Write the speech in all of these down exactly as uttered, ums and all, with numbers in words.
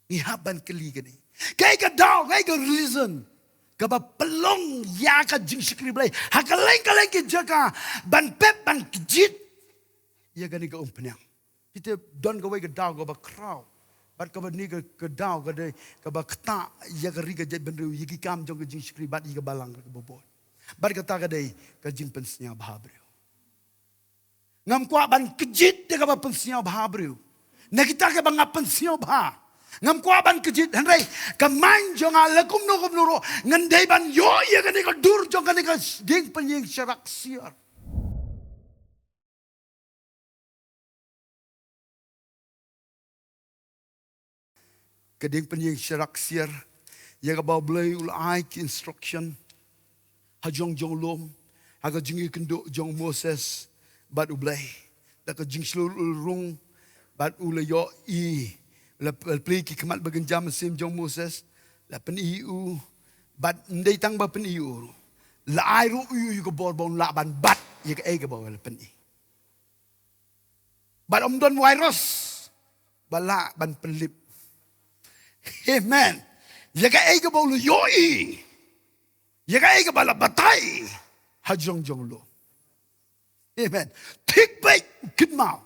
Ngi hap ban kylli kane. Kaei ka daw, kaei ka reason kaba pynlong ïa ka jingshakri Blei ha kylleng kylleng ki jaka ban pep, ban kjit ïa kane ka umphniang. Phi tip, don kawei ka daw kaba khraw bad kaba, kane ka, ka daw ka dei kaba ktah ïa ka ri ka jaitbynriew, ïa ki kam jong ka jingshakri bad ïa ka balang kaba bun. Bad kata ka dei ka jingpynsngewbha briew. Ngam kwah ban kjit da kaba pynsngewbha briew na kita kiba nga pynsngewbha. Ngam kwah ban kjit, hynrei ka mind jong nga la kumno kumno ruh ngan dei ban ïoh ïa kane ka dur jong kane ka diengpynïeng sharak siar. Ka diengpynïeng sharak siar, ïa kaba U Blei u la ai ki instruction ha jong jong lum, ha ka jingïakynduh jong Moses bad U Blei. Da ka jingshlur u la rung bad u la ïohi, la, la plie ki khmat ba kynja mynsiem jong Moses, la pyni u, bad ym dei tang ba pyni u, la ai ruh ïa u ka bor ba un lah ban bat ïa kaei kaba u la pyni. Bad ym don virus ba lah ban pynlip. Amen. Ïa kaei kaba u la ïohi, ïa kaei kaba la batai ha jong jong lum. Amen. Thik beit u kynmaw.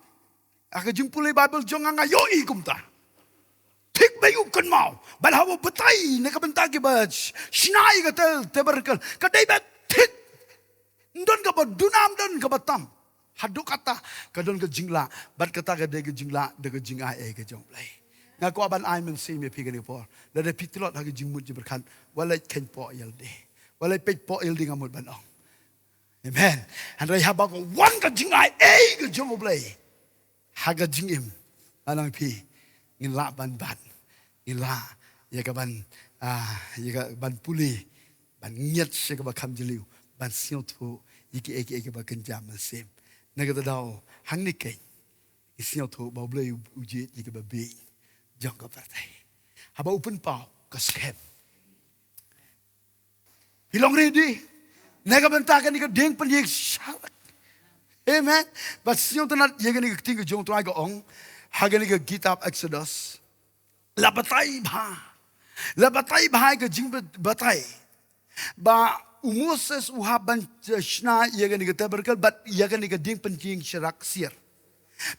Ha ka jingpule Baibl jong nga, nga ïohi kumta. Thik beit u kynmaw. Bad haba batai na ka bynta kiba sh-, shna ïa ka tabernakl, ka dei ba thik. Ym don kaba duna, ym don kaba tam. Haduh katta ka don ka jinglah, bad kata ka dei ka jinglah da ka jingai ei ka jong U Blei. Nga kwah ban ai mynsiem ïa phi kane ka por. Lada phi tlot ha ka jingmut jingpyrkhat, wat leit kheiñpoh ïa lade, wat leit peitpoh ïa lade, nga mut ban ong. Amen. Hynrei haba ka wan ka jingai ei ka jong U Blei ha ka jingim, nga ong ïa phi, ngin lah ban bat, ngin lah ïa ka ban, ah, ïa ka ban pule, ban ngiat sha kaba kham jylliew, ban sngewthuh ïa kiei kiei kiba kynja mynsiem. Na kata ka daw, hangne keiñ ngi sngewthuh ba U Blei u jied ïa kiba bieit jong ka pyrthei. Haba u pynpaw ka skhem, phi long ready na ka bynta kane ka diengpynïeng sharak? Amen. Bad sngewtynnat ïa kane ka ktien ka jong U Trai ka ong ha kane ka kitab Exodus. La batai bha, la batai bha ïa ka jingbatai ba u Moses u hap ban shna ïa kane ka tabernakl bad ïa kane ka diengpynïeng sharak siar.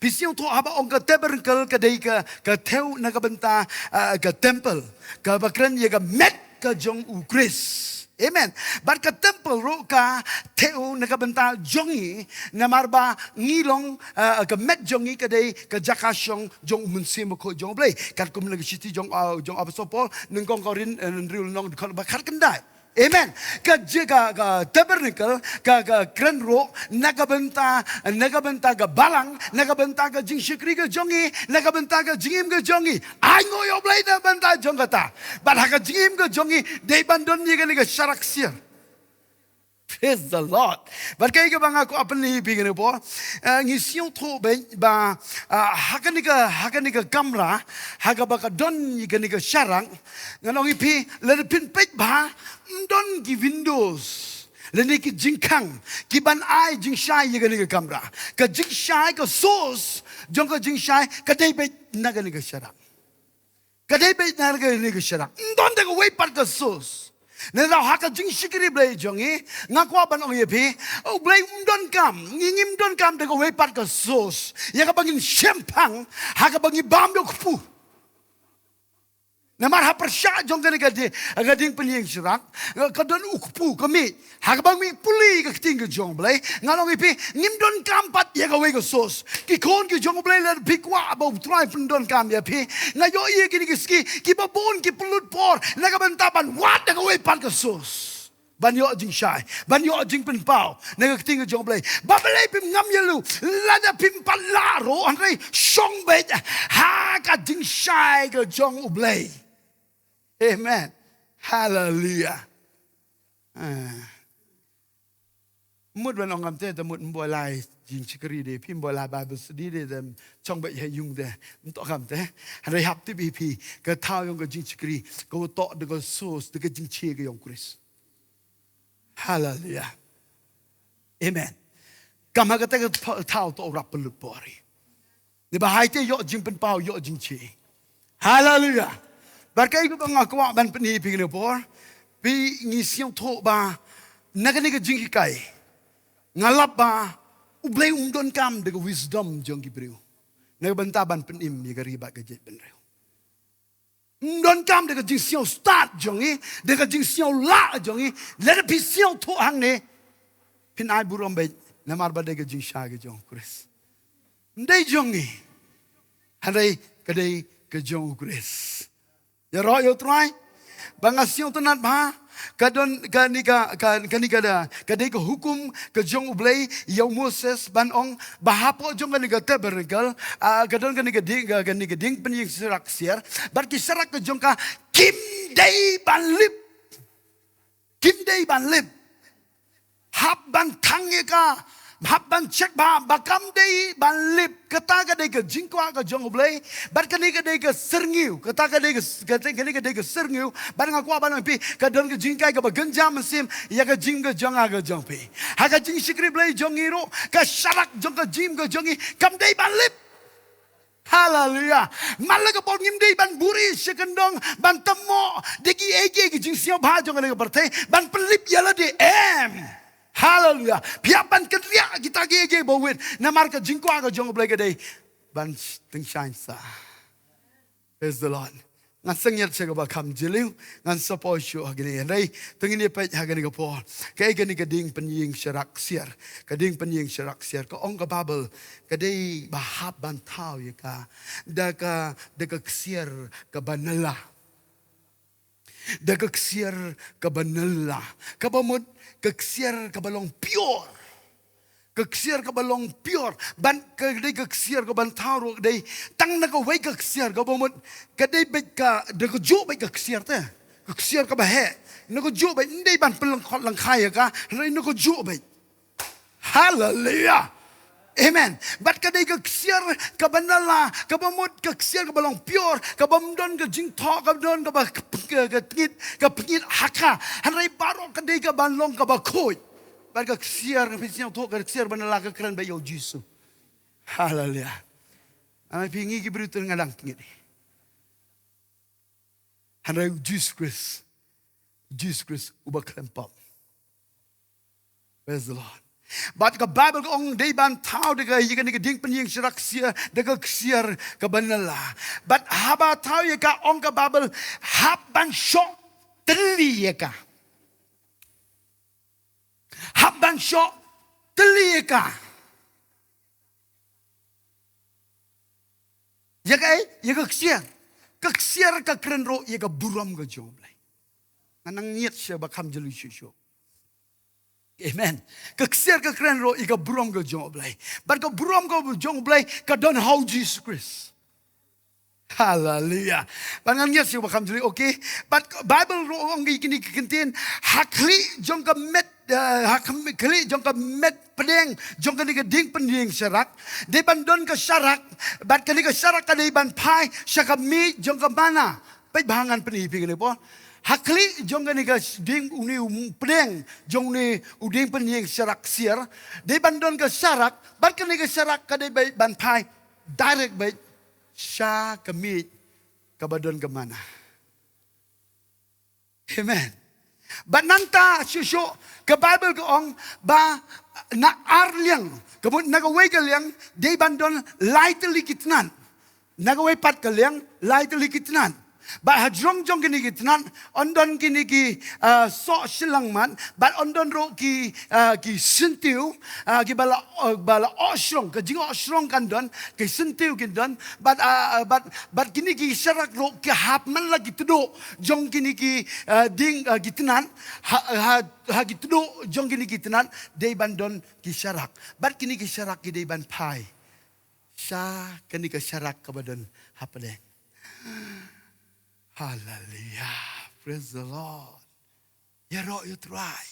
Phi sngewthuh, haba ong ka tabernakl ka dei ka, ka thew na ka bynta, ah, ka temple, kaba kren ïa ka met ka jong U Khrist. Amen. Bad ka temple ruh ka thew na ka bynta jong ngi, namar ba ngi long, ah, ka met jong ngi ka dei ka jaka shong jong U Mynsiem Bakhuid jong U Blei. Katkum na ka shithi jong, ah, jong Apostol Paul, nyngkong Korinth, eh, hynriew lynnong, dkhot ba khatkhyndai. Amen. Ka jaka, ka tabernacle, ka, ka kren ruh na ka bynta, na ka bynta ka balang, na ka bynta ka jingshakri ka jong ngi, na ka bynta ka jingim ka jong ngi. Ai nguh ïa U Blei na ka bynta jong kata. Bad ha ka jingim ka jong ngi, dei ban don ïa kane ka sharak siar. Praise the Lord. Bad kaei kaba nga kwah pynlong ïa phi kane ka por, eh, ngi sngewthuh beit ba, ah, ha kane ka, ha kane ka kamra, ha kaba ka don ïa kane ka sharak, ngan ong ïa phi, lada phin peit bha, ym don ki windows lane ki jingkhang kiban ai jingshai ïa kane ka kamra. Ka jingshai, ka source jong ka jingshai ka dei beit na kane ka sharak. Ka dei beit na kane ka sharak. Ym don da kawei pat ka source. Nangta ha ka jingshakri Blei jong ngi, nga kwah ban ong ïa phi, U Blei um donkam, ngi ngim donkam da kawei pat ka source ïa kaba ngin shemphang ha kaba ngi bam ïa u kpu. Namar ha pyrshah jong kane ka die-, ka diengpynïeng sharak, ka don u kpu, ka mih. Ha kaba ngi pule ïa ka ktien ka jong U Blei, nga ong ïa phi, ngim donkam pat ïa kawei ka source. Ki khun ki jong U Blei, lada phi kwah ba U Trai un pyndonkam ïa phi, nga ïohi ïa kine ki sngi, kiba bun ki pynlut por na ka bynta ban wad da kawei pat ka source ban ïoh jingshai, ban ïoh jingpynpaw na ka ktien ka jong U Blei. Balei phim ngam ïa lade, lada phim pat lah ruh, hynrei shong beit ha ka jingshai ka jong U Blei. Amen. Hallelujah. Ah. Mut ban ong kamte, te mut ym boi lai jingshakri de, phim boi lai Bible study de, te shong beit ha ïung de. Ym toh kamte. Hynrei hap tip ïa phi, ka thaw jong ka jingshakri ka toh da ka source, da ka jingshai ka jong U Khrist. Hallelujah. Amen. Kam ha kata ka thaw, thaw to rap pynlut por. Naba haite ïoh jingpynpaw, ïoh jingshai. Hallelujah. Bad kaei kaba nga kwah ban pyni ïa phi kane por, phi ngi sngewthuh ba na kane ka jinghikai nga lap ba U Blei um donkam da ka wisdom jong ki briew na ka bynta ban pynim ïa ka ri bad ka jaitbynriew. Um donkam da ka jingsngewstad jong ngi, da ka jingsngewlah jong ngi. Lada phi sngewthuh hangne, phin ai burom beit namar ba dei ka jingshai ka jong U Khrist. Ym dei jong ngi, hynrei ka dei ka jong U Khrist. Ïaroh ïa U Trai. Ba nga sngewtynnat bha, ka don kane ka, ka, kane ka da, ka dei ka hukum ka jong U Blei ïa u Moses ban ong ba hapoh jong kane ka tabernacle, ah, ka don kane ka dieng, ka, kane ka dieng pynïeng sharak ksiar. Bad ki sharak ka jong ka kim dei ban lip. Kim dei ban lip. Hap ban thang ïa ka, hap ban check ba, ba kam dei ban lip. Kata ka dei ka jingkwah ka jong U Blei. Bad kane ka dei ka syrngiew, kata ka dei ka, kata, kane ka dei ka syrngiew. Bad nga kwah ban ong ïa phi, ka don ka jinghikai kaba kynja mynsiem ïa ka jingim ka jong nga ka jong phi. Ha ka jingshakri Blei jong ngi ruh, ka sharak jong ka jingim ka jong ngi kam dei ban lip. Haleluya. Man la ka por ngim dei ban buhrieh sha kyndong ban tymmen da kiei kiei ki jingsngewbha jong kane ka pyrthei ban pynlip ïa lade, em. Haleluya. Phi hap ban kynriah kita kiei kiei ba wit namar ka jingkwah ka jong U Blei ka dei ban tyngshaiñ sah. Praise the Lord. Ngan sa ngiat sha kaba kham jylliew, ngan sa poi shuh ha kane. Hynrei to ngin ïa peit ha kane ka por. Kaei kane ka dieng pynïeng sharak ksiar? Ka dieng pynïeng sharak ksiar, ka ong ka Baibl, ka dei ba hap ban thaw ïa ka da ka, da ka ksiar kaba nylla. Da ka ksiar kaba nylla. Kaba mut ka ksiar kaba long pure. Ka ksiar kaba long pure. Ban, ka dei ka ksiar kaban thaw ruh ka dei tang na kawei ka ksiar kaba mut ka dei beit ka, da kajuh beit ka ksiar te. Ka ksiar kaba heh. Na kajuh beit, ym dei ban pynlyngkhot lyngkhai ïa ka, hynrei na kajuh beit. Haleluya. Amen. Bad ka dei ka ksiar kaba nylla, kaba mut ka ksiar kaba long pure, kaba ym don ka jingthoh, kaba don kaba k-, k-, ka tngit, ka pngit ha ka. Hynrei baroh ka dei kaban long kaba khuid. Bad ka ksiar, phi sngewthuh, ka ksiar ba nylla ka kren beit ïa U Jisu. Haleluya. Ama phi ngi ki briew te nga dang tngit. Hynrei U Jisu Khrist, U Jisu Khrist uba khlem pop. Praise the Lord. Bad ka Baibl ka ong dei ban thaw da ka, ïa kane ka dieng pynïeng sharak ksiar, da ka ksiar kaba nylla. Bad haba thaw ïa ka, ong ka Baibl, hap ban shoh tylli ïa ka. Hap ban shoh tylli ïa ka. Ïa kaei? Ïa ka ksiar. Ka ksiar ka kren ruh ïa ka burom ka jong U Blei. Ngan nang ngiat sha ba kham jylliew shuh shuh. Amen. Ka ksiar ka kren ruh ïa ka burom ka jong U Blei. Bad ka burom ka jong U Blei ka don ha U Jisu Khrist. Haleluya. Bad ngan ngiat sha ba kham jylliew, okay? Bad ka Baibl ruh ong ïa kine ki kyntien, ha khlieh jong ka met, eh, ha kham-, khlieh jong ka met pdeng jong kane ka dieng pynïeng sharak, dei ban don ka sharak, bad kane ka sharak ka dei ban phai sha ka miej jong ka manna. Peit ba ngan pyni ïa phi kane por. Ha khlieh jong kane ka sh-, dieng, une u pdeng jong une u dieng pynïeng sharak ksiar, dei ban don ka sharak, bad kane ka sharak ka dei beit ban phai direct beit sha ka miej kaba don ka manna. Amen. Bad nangta shuh shuh ka Baibl ka ong ba na ar liang, ka mut na kawei ka liang dei ban don lai tylli ki tnat. Na kawei pat ka liang lai tylli ki tnat. Bad hajrong jong kine ki tnat yn don kine ki, ah, soh shilliang mat, bad yn don ruh ki, ah, ki syntiew, ah, kiba la, ah, ba la oh shrong, ka jingoh shrong kan don, ki syntiew kin don, bad, ah, ah, bad, bad kine ki sharak ruh ki hap man la ki tduh jong kine ki, ah, dieng, ah, ki tnat, ha, ha, ha ki tduh jong kine ki tnat dei ban don ki sharak. Bad kine ki sharak ki dei ban phai sha kane ka sharak kaba don ha pdeng. Haleluya. Praise the Lord. Ïaroh ïa U Trai.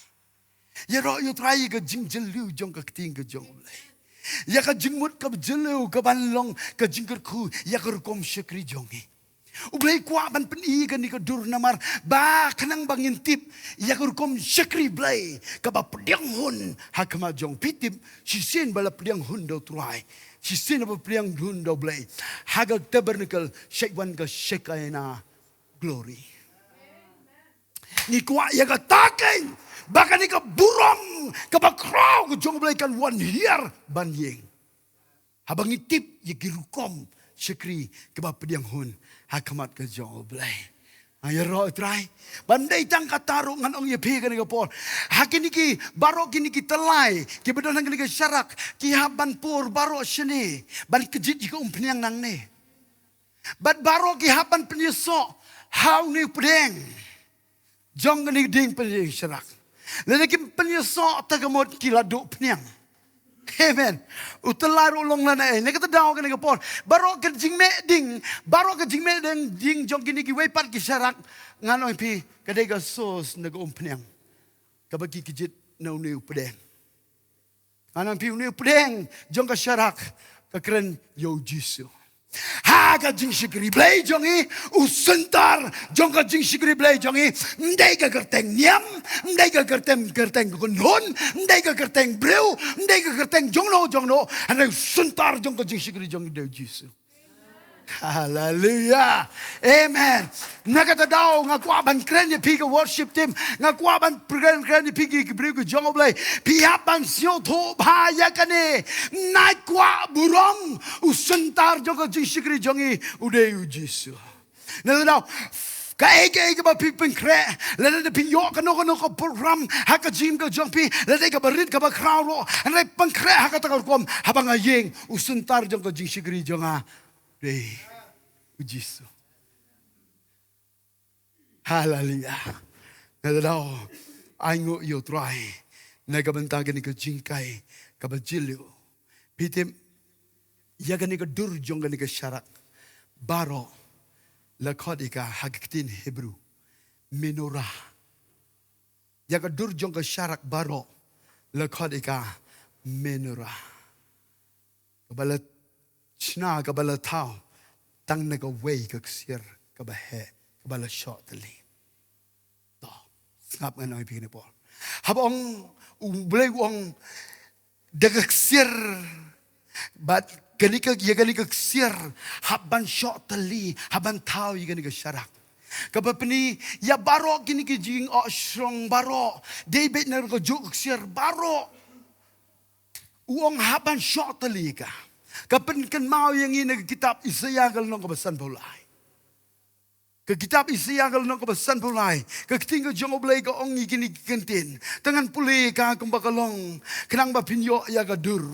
Ïaroh ïa U Trai ïa ka jingjylliew jong ka ktien ka jong U Blei. Ïa ka jingmut kaba jylliew kaban long ka jingkyrkhu ïa ka rukom shakri jong ngi. U Blei kwah ban pyni ïa kane ka dur namar ba khnang ba ngin tip ïa ka rukom shakri Blei kaba pdiang hun ha khmat jong phi. Tip shisien ba la pdiang hun da U Trai, shisien ba pdiang hun da U Blei ha ka tabernacle, shait wan ka Shekinah glory. Ngi kwah ïa kata keiñ ba kane ka burom kaba khraw ka jong U Blei kan wan hiar ban ïeng. Haba ngi tip ïa ki rukom shakri kiba pdiang hun ha khmat ka jong U Blei. Nga ïaroh Trai. Ban dei tang kata ruh ngan ong ïa phi kane ka por. Ha kine ki baroh kine ki tyllai kiba don ha kane ka sharak ki hap ban pur baroh shane ban kjit ïa ka umphniang nangne. Bad baroh ki hap ban pynïasoh ha une u pdeng jong kane ka dieng pynïasoh sharak. Lada kim pynïasoh ta ka mut ki la duh phniang. Amen. U tyllai ruh long lane ei. Na kata daw kane ka por baroh ka jingmeh dieng, baroh ka jingmeh dieng jong kine kiwei pat ki sharak, ngan ong ïa phi ka dei ka source na ka umphniang kaba ki kjit na une u pdeng. Ngan ong ïa phi une u pdeng jong ka sharak ka kren ïa U Jisu. Ha ka jingshakri Blei jong ngi, u center jong ka jingshakri Blei jong ngi, ym dei ka kyrteng niam, ym dei ka kyrteng, kyrteng kynhun, ym dei ka kyrteng briew, ym dei ka kyrteng jongno jongno, hynrei u center jong ka jingshakri jong ngi dei U Jisu. Haleluia. Amen. Na kata daw nga kwah ban kren ïa phi ka worship team. Nga kwah ban kren, kren ïa phi ki, ki briew ki jong U Blei. Phi hap ban sngewthuh bha ïa kane. Nga kwah burom, u center jong ka jingshakri jong ngi u dei U Jisu. Na kata daw kaei kaei kaba phi pynkhreh, lada phi ïoh kano kano ka program ha ka jingim ka jong phi, lada kaba rit kaba khraw ruh, hynrei pynkhreh ha kata ka rukom, haba nga ïeng, u center jong ka jingshakri jong nga dei U Jisu. Haleluia. Na kata daw, ai nguh ïa U Trai na ka bynta kane ka jinghikai kaba jylliew. Phi tip ïa kane ka dur jong kane ka sharak baroh la khot ïa ka ha ka ktien Hebrew menorah. Ïa ka dur jong ka sharak baroh la khot ïa ka menorah. Kaba la shna, kaba la thaw tang na kawei ka ksiar kaba heh, kaba la shoh tylli. To, sngap ngan ong ïa phi kane por. Haba ong U Blei u ong da ka ksiar, bad kane ka, ïa kane ka ksiar hap ban shoh tylli, hap ban thaw ïa kane ka sharak. Kaba pyni ïa baroh kine ki jingohshrong baroh, dei beit na ka juh ka ksiar baroh. U ong hap ban shoh tylli ïa ka. Ka pynkynmaw ïa ngi na ka kitab Isaïah ka lynnong kaba sanphew lai. Ka kitab Isaïah ka lynnong kaba sanphew lai. Ka ktien ka jong U Blei ka ong ïa kine ki kyntien. Te ngan pule ïa ka kumba ka long. Khnang ba phin ïoh ïa ka dur.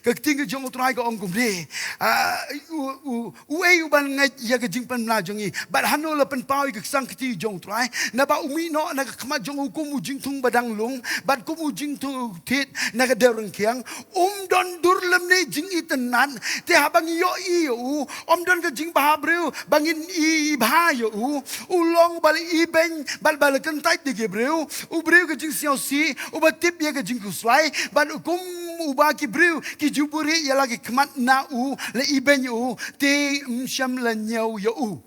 Ka ktien ka jong U Trai ka ong kumne. Ah, u, u, uei u ban ngeit ïa ka jingpynbna jong ngi. Bad hano la pynpaw ïa ka ksang kti jong U Trai. Naba u mih noh na ka khmat jong u kum u jingthung ba dang lung. Bad kum u jingthung thied na ka dewryngkhiang. Um don dur lymne jingitynnad. Te haba ngi ïohi ïa u, um don ka jingbhabriew ba ngin ibha ïa u. U long ba la ibeiñ bad ba la kyntait da ki briew. U briew ka jingsngewsih, uba tip ïa ka jingkhuslai, bad u kum uba ki briew ki ju buhrieh ïa la ki khmat na u, la ibeiñ ïa u, te ym shym la ñiew ïa u.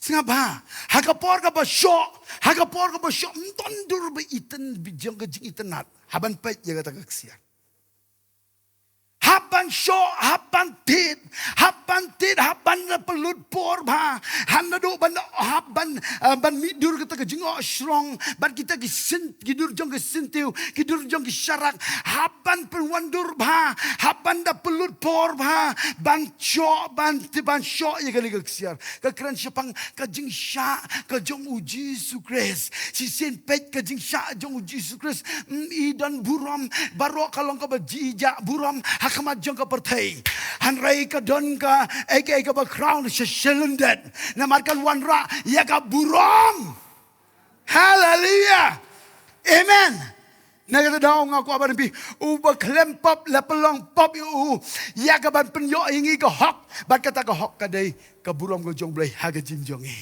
Sngap bha, ha ka por kaba shoh, ha ka por kaba shoh, ym don dur ba iten, ba jong ka jingitynnad. Hap ban peit ïa kata ka ksiar. Hap ban shoh, hap ban thied, hap ban thied, hap ban da pynlut por bha. Hap naduh ban, hap ban, eh, ban mih dur kata ka jingohshrong, bad kita ki syn, ki dur jong ki syntiew, ki dur jong ki sharak, hap ban pynwan dur bha, hap ban da pynlut por bha, ban shoh, ban thied, ban shoh ïa kane ka ksiar. Ka kren shaphang ka jingshah ka jong U Jisu Khrist. Shisien peit ka jingshah jong U Jisu Khrist. Mm, i don burom, baroh ka long kaba jia burom ha khmat jong ka pyrthei. Hynrei ka don kaei kaei kaba khraw sha shalyndet. Namar kan wanrah ïa ka burom. Haleluia. Amen. Na kata daw nga kwah ban ong ïa phi, uba khlem pop la pynlong pop ïa u, ïa ka ban pynïoh ïa ngi ka hok. Bad kata ka hok ka dei ka burom ka jong U Blei ha ka jingim jong ngi.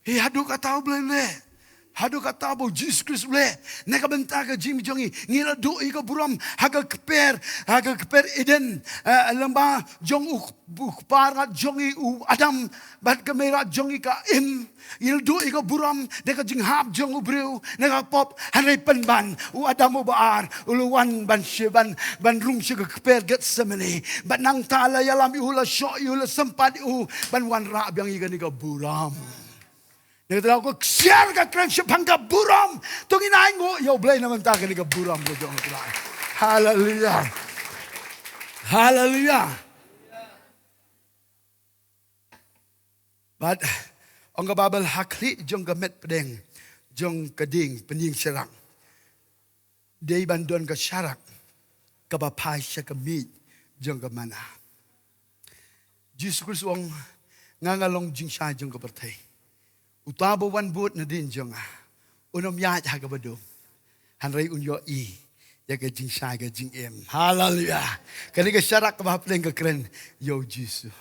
Hi, haduh kata U Blei leh. Haduh kata ba U Jisu Khrist u leh. Na ka bynta ka jingim jong ngi, ngi la duh ïa ka burom ha ka kper, ha ka kper Eden, eh, lyngba jong u, u kpa rat jong ngi u Adam bad ka mei rat jong ngi ka Im. Ngi la duh ïa ka burom da ka jinghap jong u briew na ka pop, hynrei pynban u Adam uba ar u la wan ban shu, ban, ban rung sha ka kper Gethsemane. Bad nangta la ïalam ïa u, la shoh ïa u, la sympat ïa u ban wanrah biang ïa kane ka burom. Ngi tang ko ksiar ka kren shaphang ka burom. To ngin ai nguh ïa U Blei na ka bynta kane ka burom ka jong U Trai. Haleluia. Haleluia. Bad ong ka Baibl, ha khlieh jong ka met pdeng jong ka dieng pynïeng sharak dei ban don ka sharak kaba phai sha ka miej jong ka manna. Jisu Khrist u ong, nga nga long jingshai jong ka pyrthei. Uta ba wan bud nadien jong nga, un ym ïaid ha kaba dum, hynrei un ïohi ïa ka jingshai ka jingim. Haleluia. Kane ka sharak kaba hapdeng ka kren ïa u Jisu.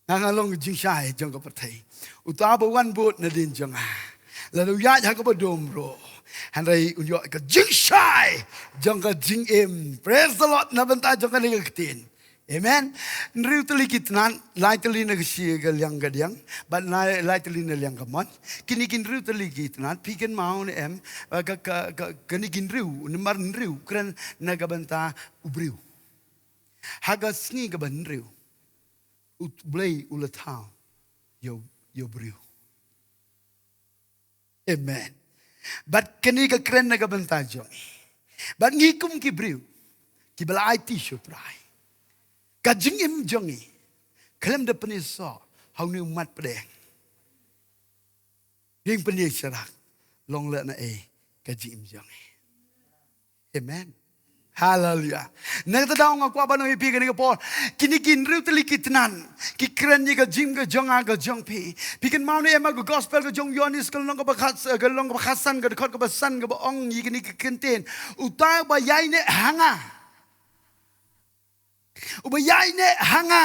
Nga nga long jingshai jong ka pyrthei. Uta ba wan bud nadien jong nga, lada u ïaid ha kaba dum ruh, hynrei un ïoh ka jingshai jong ka jingim. Praise the Lord. Na bynta jong kane ka ktien. Amen. Hynriew tylli ki tnat, lai tylli na ka shi ka liang ka diang, bad lai, lai tylli na liang ka mon. Kine ki hynriew tylli ki tnat, phi kynmaw ne em, eh, ka, ka, ka, kine ki hynriew, namar hynriew kren na ka bynta u briew. Ha ka sngi kaba hynriew, U Blei u la thaw ïa u, ïa u briew. Amen. Bad kane ka kren na ka bynta jong ngi. Bad ngi kum ki briew kiba la aiti sha U Trai, ka jingim jong ngi khlem da pynïasoh ha une u mat pdeng. Dieng pynïeng sharak long lehnohei ka jingim jong ngi. Amen. Haleluia. Na kata daw nga kwah ban ong ïa phi kane ka por, kine ki hynriew tylli ki tnat ki kren ïa ka jingim ka jong nga ka jong phi. Phi kynmaw ne em ha ka gospel ka jong u Ïoannis ka lynnong kaba khat, ka lynnong kaba khatsan, ka dkhot kaba san, kaba ong ïa kine ki kyntien: Uta uba ïaineh ha nga, uba ïaineh ha nga.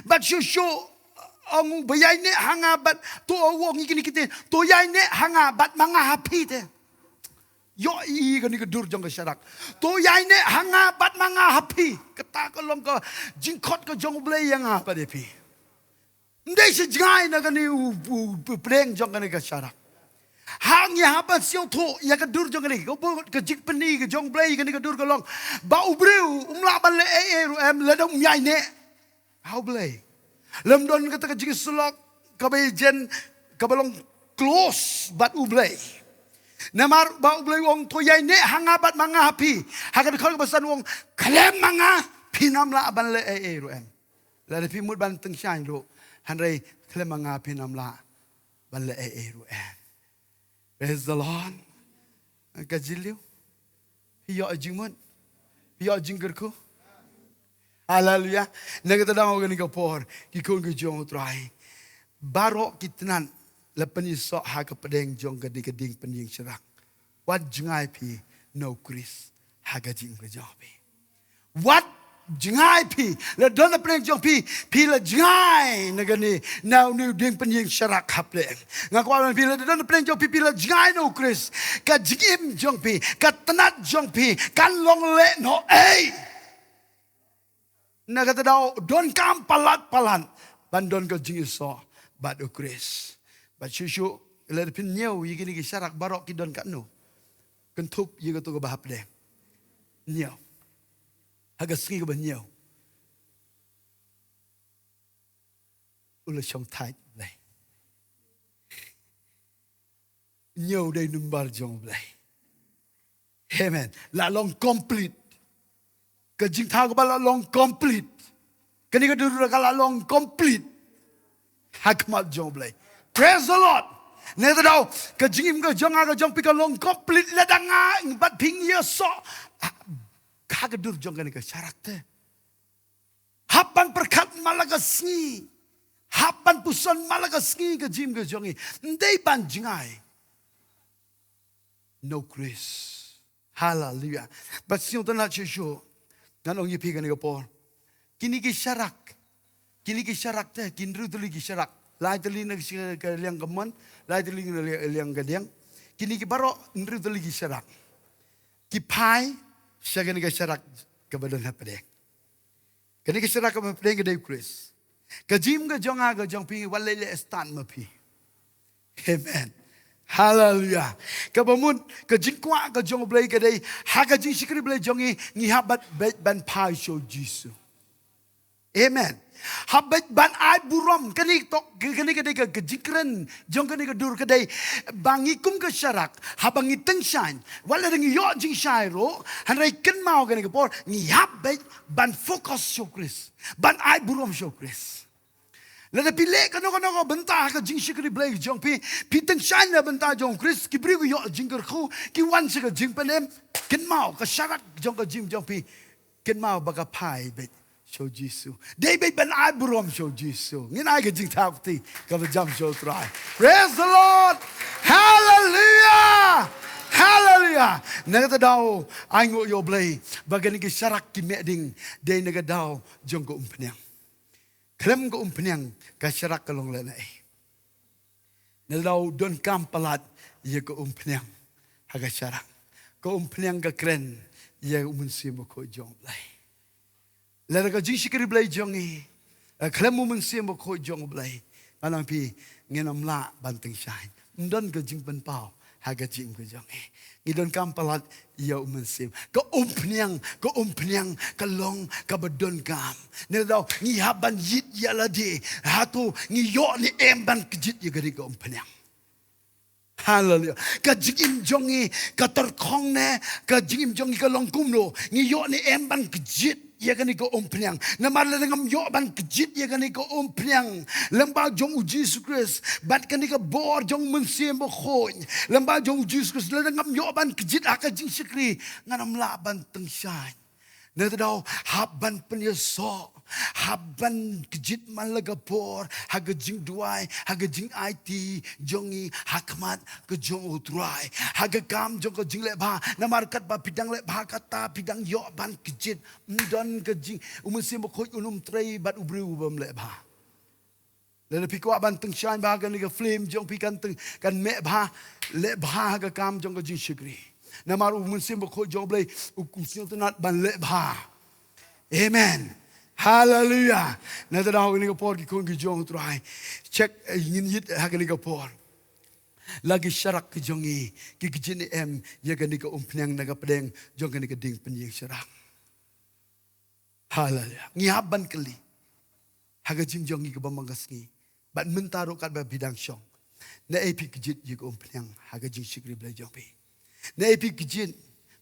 Bad shuh shuh ong, uba ïaineh ha nga bad, to, u ong ïa kine ki kyntien, to ïaineh ha nga bad ma nga ha phi te. Ïohi kane ka dur jong ka sharak. To ïaineh ha nga bad ma nga ha phi. Kata ka long ka jingkhot ka jong U Blei ïa nga bad ïa phi. Ym dei shu jngai na kane u, u, u pdeng jong kane ka sharak. Hangta ngi hap ban sngewthuh ïa ka dur jong kane ka, ka jingpyni ka jong U Blei. Kane ka dur ka long ba u briew um lah ban leh ei ei ruh em lada um ïaineh ha U Blei. Lym don kata ka jingïasyllok kaba ïajen, kaba long close bad U Blei. Namar ba U Blei u ong, to ïaineh ha nga bad ma nga ha phi. Ha ka dkhot kaba san u ong, khlem ma nga phin ym lah ban leh ei ei ruh em. Lada phi mut ban tyngshaiñ ruh, hynrei khlem ma nga phin ym lah ban leh ei ei ruh em. Praise the Lord. Ka jylliew. Phi ïoh jingmut. Phi ïoh jingkyrkhu. Haleluia. Na kata daw kane ka por, ki khun ki jong U Trai, baroh ki tnat la pynïasoh ha ka pdeng jong kane ka dieng pynïeng sharak. Wat jngai phi na U Khrist ha ka jingim ka jong phi. Wat jngai phi, la don na pdeng jong phi, phi la jngai na kane, na une u dieng pynïeng sharak hapdeng. Nga kwah ban, phi la don na pdeng jong phi, phi la jngai na U Khrist, ka jingim jong phi, ka tnat jong phi kan long lehnohei. Na kata daw donkam palat palat ban don ka jingïasoh bad U Khrist. Bad shuh shuh, lada phin ñiew ïa kine ki sharak baroh ki don katno, kynthup ïa kato kaba hapdeng. Ñiew. Ha ka sngi kaba ñiew, u la shong tight Blei. Ñiew dei number jong U Blei. Amen. La long complete. Ka jingthaw kaba la long complete. Kane ka dur ka la long complete ha khmat jong U Blei. Praise the Lord. Na kata daw, ka jingim ka jong nga ka jong phi ka long complete lada nga bad phi ngi ïasoh ha ka dur jong kane ka sharak te. Hap ban pyrkhat man la ka sngi. Hap ban puson man la ka sngi ka jingim ka jong ngi. Ym dei ban jngai na U Khrist. Haleluia. Bad sngewtynnat shuh shuh, ngan ong ïa phi kane ka por, kine ki sharak, kine ki sharak te, ki hynriew tylli ki sharak, lai tylli na ka shi-, ka liang ka mon, lai tylli na liang, liang ka diang. Kine ki baroh hynriew tylli ki sharak ki phai sha kane ka sharak kaba don hapdeng. Kane ka sharak kaba hapdeng ka dei U Khrist. Ka jingim ka jong nga ka jong phi, wat leh leh start ma phi. Amen. Haleluia. Kaba mut, ka jingkwah ka jong U Blei ka dei, ha ka jingshakri Blei jong ngi, ngi hap ban beit ban phai sha U Jisu. Amen. Hap beit ban ai burom, kane to, kane ka dei ka, ka jingkren jong kane ka dur ka dei ba ngi kum ka sharak, haba ngi tyngshaiñ, wat la ngi ïoh jingshai ruh, hynrei kynmaw kane ka por, ngi hap beit ban focus sha u Khrist, ban ai burom sha u Khrist. Lada phi leh kano kano ka bynta ha ka jingshakri Blei jong phi, phi tyngshaiñ na bynta jong u Khrist, ki briew ki ïoh jingkyrkhu, ki wan sha ka jingpynim, kynmaw ka sharak jong ka jingim jong phi, kynmaw ba ka phai beit sha u Jisu. Dei beit ban ai burom sha u Jisu. Ngin ai ka jingthaw kti kaba jam sha u Trai. Praise the Lord. Hallelujah. Hallelujah. Na kata daw, ai nguh ïa u Blei ba kane ka sharak ki meh ding, dei na ka daw jong ka umphniang. Khlem ka umphniang, ka sharak ka long lehnohei. Na daw donkam palat ïa ka umphniang ha ka sharak. Ka umphniang ka kren ïa u Mynsiem Bakhuid jong u Blei. Lada ka jingshakri Blei jong ngi, eh, khlem u Mynsiem Bakhuid jong u Blei, nga ong ïa phi, ngin ym lah ban tyngshaiñ. Ym don ka jingpynpaw ha ka jingim ka jong ngi. Ngi donkam palat ïa u Mynsiem. Ka umphniang, ka umphniang ka long kaba donkam. Na daw ngi hap ban ïit ïa lade, hato ngi ïoh ne em ban kjit ïa kane ka umphniang. Haleluia. Ka jingim jong ngi ka tyrkhong ne, ka jingim jong ngi ka long kumno, ngi ïoh ne em ban kjit ïa kane ka umphniang. Namar lada ngam ïoh ban kjit ïa kane ka umphniang, lyngba jong u Jisu Khrist bad kane ka bor jong u Mynsiem Bakhuid, lyngba jong u Jisu Khrist, lada ngam ïoh ban kjit ha ka jingshakri, ngan ym lah ban tyngshaiñ. Na kata daw, hap ban pynïasoh, hap ban kjit man la ka por ha ka jingduwai, ha ka jingaiti jong ngi ha khmat ka jong u Trai, ha ka kam jong ka jingleh bha. Namar katba phi dang leh bha, kata phi dang ïoh ban kjit. Ym don ka jing, u Mynsiem Bakhuid un ym trei bad u briew u bym leh bha. Lada phi kwah ban tyngshaiñ bha, kane ka film jong phi kan tyng, kan meh bha, leh bha ha ka kam jong ka jingshakri. Namar u Mynsiem Bakhuid jong u Blei u kum sngewtynnat ban leh bha. Amen. Haleluia. Na kata daw, ha kane ka por, ki khun ki jong u Trai, check, eh, ngin ïit ha kane ka por. La ki sharak ki jong ngi ki kjit ne em ïa kane ka umphniang na ka pdeng jong kane ka dieng pynïeng sharak. Haleluia. Ngi hap ban kylli ha ka jingim jong ngi kaba man ka sngi, bad mynta ruh katba phi dang shong, naei phi kjit ïa ka umphniang ha ka jingshakri Blei jong phi? Naei phi kjit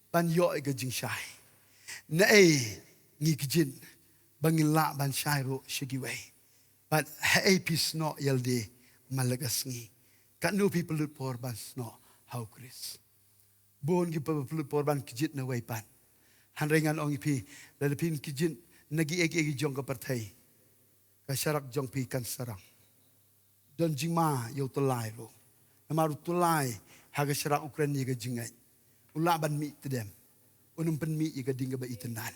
ban ïoh ïa ka jingshai? Naei ngi kjit ba ngin lah ban shai ruh sha kiwei? Bad haei phi snoh ïa lade man la ka sngi? Katno phi pynlut por ban snoh ha u Khrist? Bun ki pynlut por ban kjit na wei pat. Hynrei ngan ong ïa phi, lada phin kjit na kiei kiei ki jong ka pyrthei, ka sharak jong phi kan sarong. Don jingma ïa u tyllai ruh. Namar u tyllai ha ka sharak u kren ïa ka jingngeit. U lah ban mih tdem. Un ym pynmih ïa ka dieng kaba itynnad.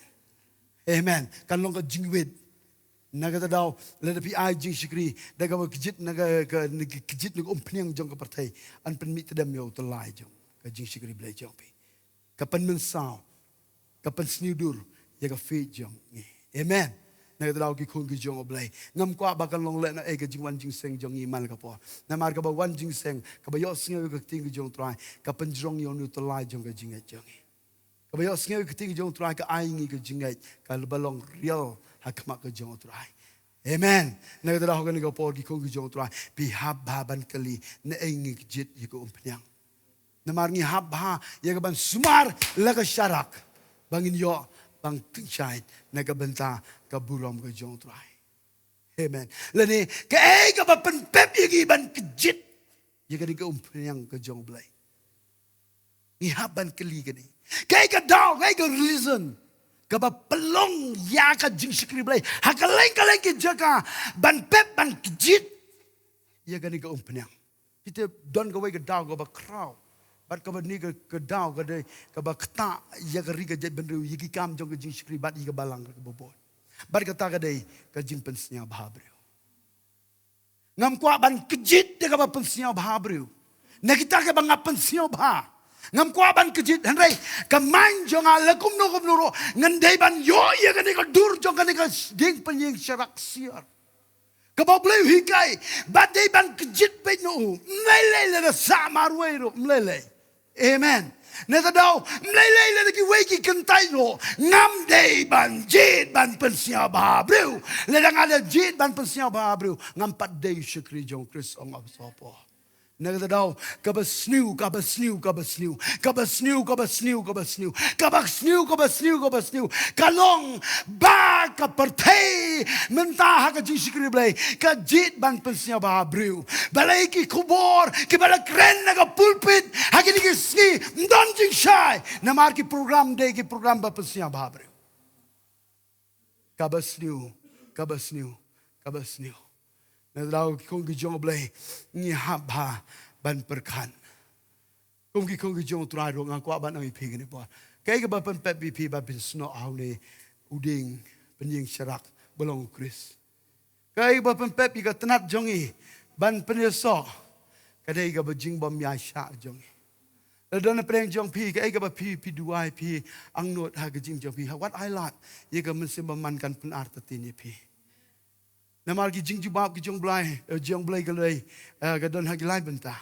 Amen. Kan long ka jingwit. Na kata daw, lada phi ai jingshakri da kaba kjit na ka, ka, na ka kjit na ka umphniang jong ka pyrthei, yn pynmih tdem ïa u tyllai jong ka jingshakri Blei jong phi. Ka pynmynsaw, ka pynsniewdur ïa ka faith jong ngi. Amen. Na kata daw, ki khun ki jong u Blei, ngam kwah ba kan long lehnohei ka jingwan jingseng jong ngi man la ka por. Namar kaba wan jingseng, kaba ïohsngew ïa ka ktien ka jong u Trai, ka pynjrong ïa une u tyllai jong ka jingngeit jong ngi. Kaba ïohsngew ïa ka ktien ka jong u Trai ka ai ngi ka jingngeit kaba long real ha khmat ka jong u Trai. Amen. Na kata daw, ha kane ka por, ki khun ki jong u Trai, phi hap bha ban kylli, naei ngi kjit ïa ka umphniang? Namar ngi hap bha ïa ka ban sumar la ka sharak ba ngin ïoh ban tyngshaiñ na ka bynta ka burom ka jong u Trai. Amen. Lane kaei kaba pynpep ïa ngi ban kjit ïa kane ka umphniang ka jong u Blei? Ngi hap ban kylli kane. Kaei ka daw, kaei ka reason kaba pynlong ïa ka jingshakri Blei ha kylleng kylleng ki jaka ban pep ban kjit ïa kane ka umphniang? Phi tip, don kawei ka daw kaba khraw, bad kaba, ne ka, ka daw ka dei kaba ktah ïa ka ri ka jaitbynriew, ïa ki kam jong ka jingshakri bad ïa ka balang kaba bun. Bad kata ka dei ka jingpynsngewbha briew. Ngam kwah ban kjit da kaba pynsngewbha briew. Na kita kiba nga pynsngewbha, ngam kwah ban kjit. Hynrei ka mind jong nga la kumno kumno ruh, ngan dei ban ïoh ïa kane ka dur jong kane ka dieng pynïeng sharak siar kaba u Blei u hikai, bad dei ban kjit beit na u. Ym lei lei lada sah marwei ruh, ym lei lei. Amen. Na ta daw, mlei lei lada kiwei ki kyntait ruh, ngam dei ban jied ban pynsngewbha briew. Lada nga da jied ban pynsngewbha briew, ngam pat dei u shakri jong Khrist, ong u Apostol Paul. Na ta daw, kaba sniew, kaba sniew, kaba sniew, kaba sniew, kaba sniew, kaba sniew, kaba sniew, kaba sniew, kaba sniew, ka long ba ka pyrthei mynta ha ka jingshakri Blei ka jied ban pynsngewbha briew. Balei ki khubor kiba la kren na ka pulpit ha kine ki sngi ym don jingshai, namar ki program dei ki program ba pynsngewbha briew. Kaba sniew, kaba sniew, kaba sniew. Na ta daw, ki khun ki jong u Blei, ngi hap bha ban pyrkhat. Kum ki khun ki jong u Trai ruh, nga kwah ban ong ïa phi kane por, kaei kaba pynpep ïa phi ban pynsnoh ha une u dieng pynïeng sharak ba long u Khrist? Kaei kaba pynpep ïa ka tnat jong ngi ban pynïasoh? Ka dei kaba jingbym ïaishah jong ngi. La don hapdeng jong phi kaei kaba phi, phi duwai, phi angnud ha ka jingim jong phi, ha wat ai lad, ïa ka Mynsiem Bakhuid kan pynartatien ïa phi. Namar ki jingjubab ki jong u Blei, eh, jong u Blei ka dei, eh, ka don ha ki lai bynta.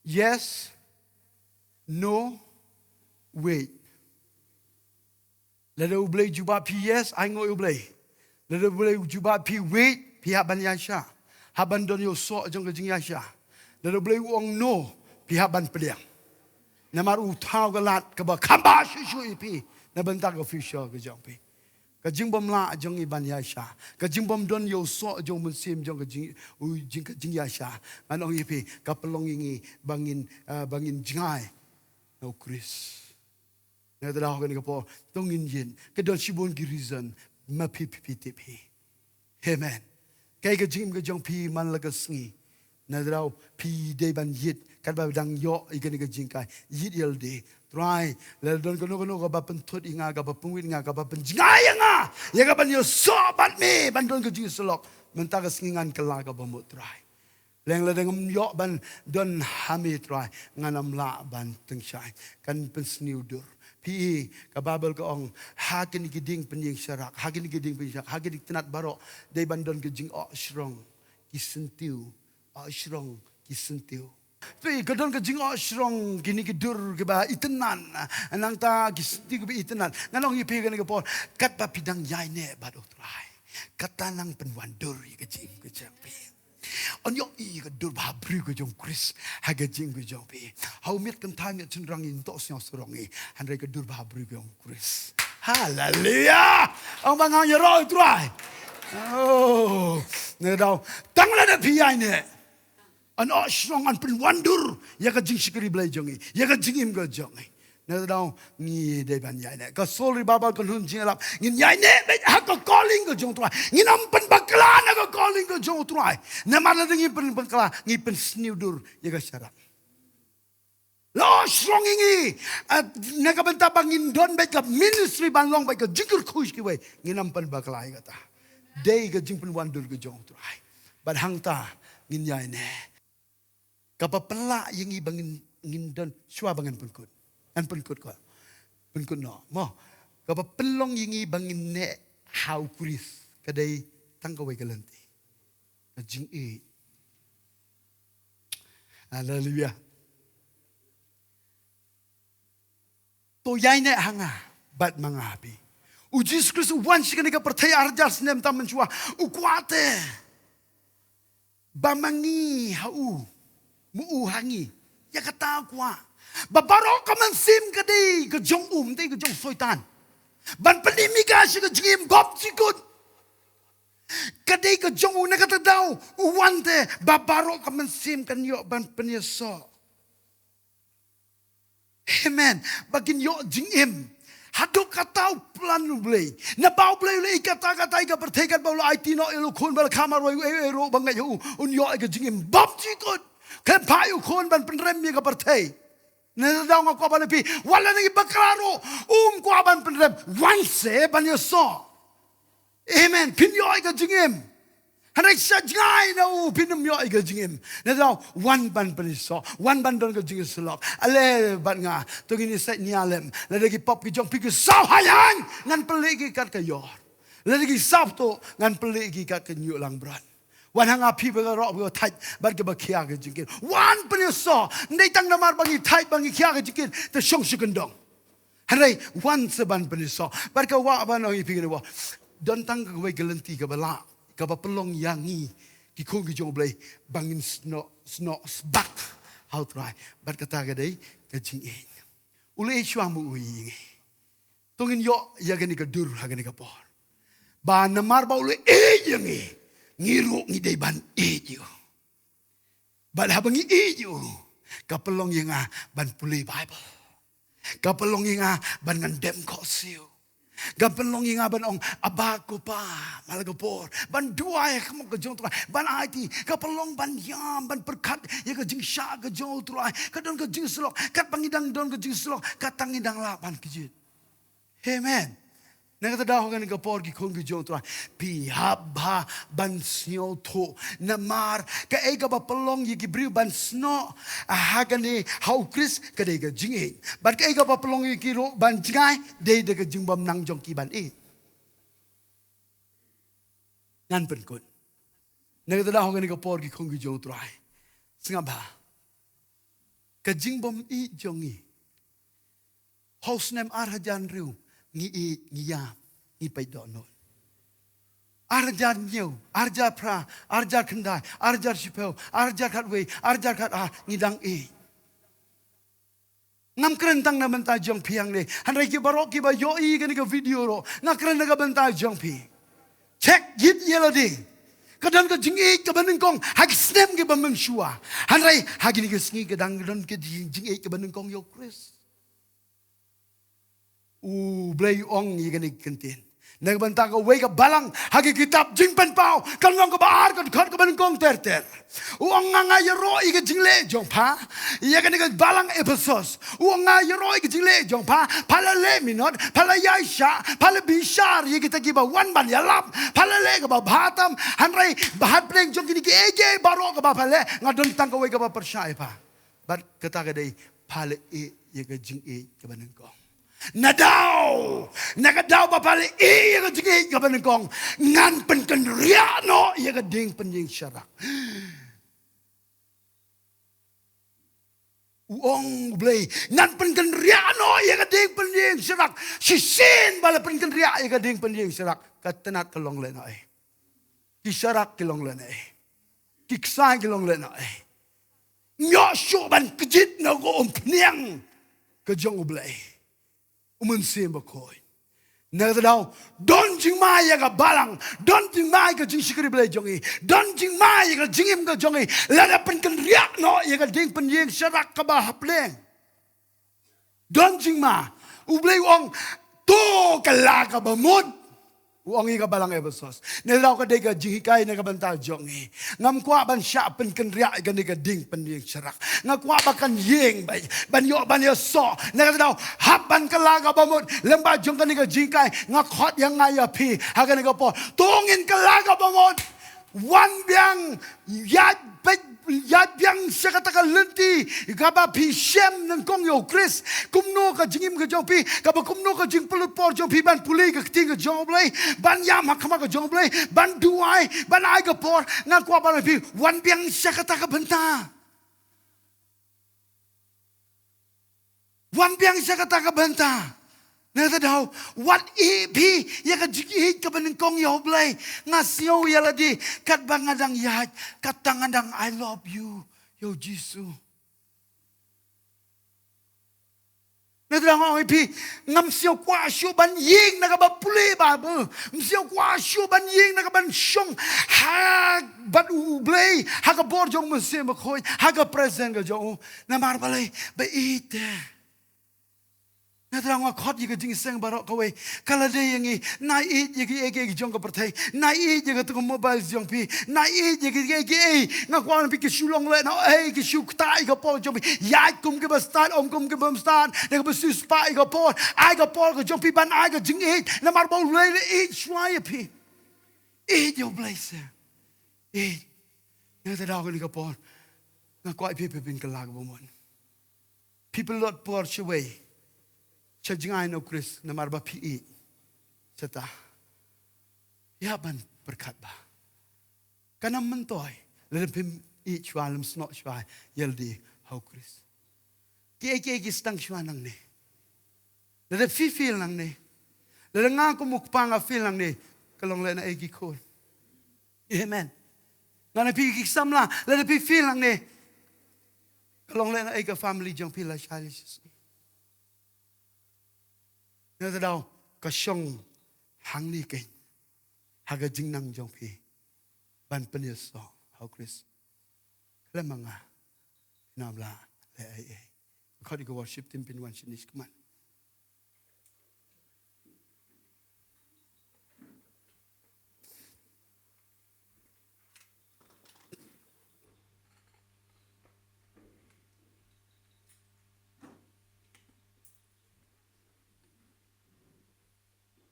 Yes, no, wait. Lada u Blei jubab phi yes, ainguh ïa u Blei. Lada u Blei jubab phi wait, phi hap ban ïaishah, hap ban don ïa u soh jong ka jingïaishah. Lada u Blei u ong no, phi hap ban pdiang. Namar u thaw ka lad kaba kham bha shuh shuh ïa phi na bynta ka future ka jong phi. Ka jingbym lah jong ngi ban ïaishah, ka jingbym don ïa u soh jong u Mynsiem jong ka jing, u jing, ka jingïaishah, ngan ong ïa phi, ka pynlong ïa ngi ba ngin, eh, ba ngin jngai na u Khrist. Na ta daw, kane ka por to ngin ïeng, ka don shibun ki reason, ma phi, phi, phi tip hi. Amen. Kaei ka jingim ka jong phi man la ka sngi? Na ta daw, phi dei ban ïeng katba dang ïoh ïa kane ka jinghikai, ïeng ïa lade. Trai, la don kano kano kaba pynthut ïa nga, kaba pynwit ïa nga, kaba pynjngai ïa nga ïa kaban ïasoh bad me, ban don ka jingïasyllok, mynta ka sngi ngan kylla ka bamut, Trai. Lehse lada ngam ïoh ban don ha me, Trai, ngan ym lah ban tyngshaiñ. Kan pynsniew dur. Phi i, ka Baibl ka ong, ha kine ki dieng pynïeng sharak, ha kine ki dieng pynïeng sharak, ha kine ki tnat baroh, dei ban don ka jingohshrong ki syntiew, ohshrong ki syntiew. Phi i, ka don ka jingohshrong kine ki dur kiba itynnad, nangta ki syntiew kiba itynnad. Ngan ong ïa phi kane ka por, katba phi dang ïaineh bad u Trai, kata nang pynwandur ïa ka jingim ka jong phi. Yn ïohi ka dur bhabriew ka jong u Khrist ha ka jingim ka jong phi. Ha u miet kynthai miet shynrang ngin ïoh sngew sarong hi, hynrei ka dur bhabriew ka jong u Khrist. Haleluya. Ong ba ngan ïaroh u Trai. Oh, na ta daw, tang lada phi ïaineh, yn ohshrong, yn pynwandur ïa ka jingshakri Blei jong ngi, ïa ka jingim ka jong ngi. Na ta daw, ngi dei ban ïaineh. Ka Soul Revival Conference jingïalap, ngin ïaineh beit ha ka calling ka jong u Trai. Ngin ym pynbakla na ka calling ka jong u Trai. Namar lada ngi pynbakla, ngi pynsniew dur ïa ka sharak. La ohshrong ïa ngi, eh, na ka bynta ba ngin don beit ka ministry ban long beit ka jingkyrkhu sha kiwei. Ngin ym pynbakla ïa kata. Dei ka jingpynwandur ka jong u Trai. Bad hangta ngin ïaineh. Kaba pynlah ïa ngi ba ngin, ngin don shuwa ba ngan pynkut. Ngan pynkut ko. Pynkut noh. Mo. Kaba pynlong ïa ngi ba ngin neh ha u Khrist, ka dei tang kawei ka lynti. Ka jingïeit. Haleluya. To ïaineh ha nga bad ma nga ha phi. U Jisu Khrist u wan sha kane ka pyrthei ar hajar snem tam mynshuwa. U kwah te ba ma ngi ha u, ma u ha ngi. Ïa kata u kwah. Ba baroh ka mynsiem ka dei ka jong u, ym dei ka jong u Soitan. Ban pynim ïa ka sha ka jingim bymjukut. Ka dei ka jong u, na kata ka daw u wan te ba baroh ka mynsiem kan ïoh ban pynïasoh. Amen. Ba kin ïoh jingim. Haduh katta u plan u Blei. Naba u Blei u la ïeit katta katta ïa ka pyrthei, katba u la aiti noh ïa u khun ba la kha marwei, u ei u ei ruh ba ngeit ha u un ïoh ïa ka jingim bymjukut. Khlem phah ïa u khun ban pynrem ïa ka pyrthei. Na kata ka daw nga kwah ban ong ïa phi, wat la ngi bakla ruh, um kwah ban pynrem, wan se ban ïasoh. Amen. Phin ïoh ïa ka jingim. Hynrei sha jngai na u phin ym ïoh ïa ka jingim. Na kata ka daw wan ban pynïasoh, wan ban don ka jingïasyllok. Ale bad nga, to ngin ïaseng nia lem. Lada ki pop ki jong phi ki saw hajan, ngan pynleh ki kat ka ïor. Lada ki saw to, ngan pynleh ki kat ka ñiuh langbrot. Wan ha nga phi baroh kiba thait bad kiba khia ka jingkit. Wan pynïasoh. Ym dei tang namar ba ngi thait ba ngi khia ka jingkit te shong sha kyndong. Hynrei wan sa ban pynïasoh. Bad ka wah ban ong ïa phi kane wah. Don tang kawei ka lynti kaba lah, kaba pynlong ïa ngi ki khun ki jong U Blei ba ngin snoh, snoh sbak ha U Trai. Bad kata ka dei ka jingïeit. U la ïeit shuwa mo u ïa ngi? To ngin ïoh ïa kane ka dur ha kane ka por. Ba namar ba u la ïeit ïa ngi, ngi ruh ngi dei ban ïeit ïa u. Bad haba ngi ïeit ïa u, ka pynlong ïa nga ban pule Baibl. Ka pynlong ïa nga ban ngan dem khohsiew. Ka pynlong ïa nga ban ong, Abba ko Pa, man la ka por ban duwai ha khmat ka jong U Trai, ban aiti. Ka pynlong ban ïam, ban pyrkhat ïa ka jingshah ka jong U Trai. Ka don ka jingsyllok, katba ngi dang don ka jingsyllok, kata ngi dang lah ban kjit. Amen. Na kata daw ha kane ka por ki khun ki jong U Trai, phi hap bha ban sngewthuh. Namar kaei kaba pynlong ïa ki briew ban snoh ha kane ha U Khrist ka dei ka jingïeit. Bad kaei kaba pynlong ïa ki ruh ban jngai dei da ka jingbymnang jong ki ban ïeit. Ngan pynkut. Na kata daw ha kane ka por ki khun ki jong U Trai, sngap bha. Ka jingbym ïeit jong ngi. Ha u snem ar hajar hynriew ngi ïeit, ngi ïam, ngi peit dohnud. Ar hajar hynñiew, ar hajar phra, ar hajar khyndai, ar hajar shiphew, ar hajar khatwei, ar hajar khatar, ngi dang ïeit. Ngam kren tang na bynta jong phi hangne, hynrei ki baroh kiba ïohi kane ka video ruh, nga kren na ka bynta jong phi. Check ïeit ïa lade. Ka don ka jingïeit kaba nyngkong ha ki snem kiba mynshuwa. Hynrei ha kine ki sngi ka dang don ka jing-, jingïeit kaba nyngkong ïa U Khrist. U Blei u ong ïa kane ka kyntien na ka bynta kawei ka balang ha ka kitab Jingpynpaw, ka lynnong kaba ar, ka dkhot kaba nyngkong ter ter. U ong, nga, nga ïaroh ïa ka jingleh jong pha ïa kane ka balang Ephesos. U ong, nga ïaroh ïa ka jingleh jong pha, pha la leh minot, pha la ïaid shah, pha la bishar ïa kita kiba wan ban ïalap, pha la leh kaba bha tam. Hynrei ha pdeng jong kine kiei kiei baroh kaba pha leh, nga don tang kawei kaba pyrshah ïa pha. Bad kata ka dei, pha la ïeit ïa ka jingïeit kaba nyngkong. Na daw, na ka daw ba pha la ïeit ïa ka jingïeit kaba nyngkong, ngan pynkynriah noh ïa ka dieng pynïeng sharak. U ong U Blei, ngan pynkynriah noh ïa ka dieng pynïeng sharak. Shisien ba la pynkynriah ïa ka dieng pynïeng sharak, ka tnat ka long lehnohei. Ki sharak ki long lehnohei. Ki ksai ki long lehnohei. Ym ïoh shuh ban kjit na ka umphniang ka jong U Blei U Mynsiem Bakhuid. Na kata daw, don jingma ïa ka balang, don jingma ïa ka jingshakri Blei jong ngi, don jingma ïa ka jingim ka jong ngi, lada pynkynriah noh ïa ka dieng pynïeng sharak kaba hapdeng. Don jingma. U Blei u ong, to kylla kaba mut. U ong ïa ka balang Ephesos. Na kata daw ka dei ka jinghikai na ka bynta jong ngi. Ngam kwah ban shah pynkynriah ïa kane ka dieng pynïeng sharak. Nga kwah ba kan ïeng bha, ban ïoh, ban ïasoh. Na kata daw, hap ban kylla kaba mut. Lyngba jong kane ka jinghikai, nga khot ïa nga ïa phi ha kane ka por. To ngin kylla kaba mut. Wan biang, ïaid, peit, ïaid biang sha kata ka lynti kaba phi shem nyngkong ïa U Khrist. Kumno ka jingim ka jong phi, kaba kumno ka jingpynlut por jong phi ban pule ka ktien ka jong U Blei, ban ïam ha khmat ka jong U Blei, ban duwai, ban ai ka por. Nga kwah ban ong ïa phi, wan biang sha kata ka bynta. Wan biang sha kata ka bynta. Na kata daw, wat ïeh phi ïa ka jingïeit kaba nyngkong ïa U Blei. Nga sngew ïa lade katba nga dang ïaid, kata nga dang I love you ïa U Jisu. Na kata daw nga ong ïa phi, ngam sngew kwah shuh ban ïeng na kaba pule Baibl. Ngam sngew kwah shuh ban ïeng na kaban shong ha bad U Blei, ha ka bor jong U Mynsiem Bakhuid, ha ka presence ka jong U. Namar balei? Ba ïeit te. Na kata daw nga khot ïa ka jingïaseng baroh kawei. Ka la dei ïa ngi, na ïeit ïa kiei kiei ki jong ka pyrthei, na ïeit ïa katu ka mobile jong phi, na ïeit ïa kiei kiei. Nga kwah ong ïa phi, ki shu long lehnohei, ki shu ktah ïa ka por jong phi. Ïaid kum kiba stad, ym kum kibym stad. Na kaba shu spah ïa ka por, ai ka por ka jong phi ban ai ka jingïeit. Namar ba U Blei u la ïeit shuwa ïa phi. Ïeit ïa U Blei seh. Ïeit. Na kata daw kane ka por, nga kwah ïa phi, phin kylla kaba mut. Phi pynlut por shawei sha jngai na U Khrist namar ba phi ïeit. Shisha, ïa ban pyrkhat bha. Kan ym myntoi lada phim ïeit shuwa lem snoh shuwa ïa lade ha u Khrist. Kiei kiei ki sdang shuwa nangne. Lada phi feel nangne, lada nga kum u kpa nga feel nangne, ka long lehnohei ki khun. Amen. Nga na phi ki samla, lada phi feel nangne, ka long lehnohei ka family jong phi lashai lashisngi. Nangta daw ka shong hangne keiñ ha ka jingnang jong phi ban pynïasoh ha u Khrist. Khlem ma nga phin ym lah leh ei ei. Khot ïa ka worship team phin wan shane shakhmat.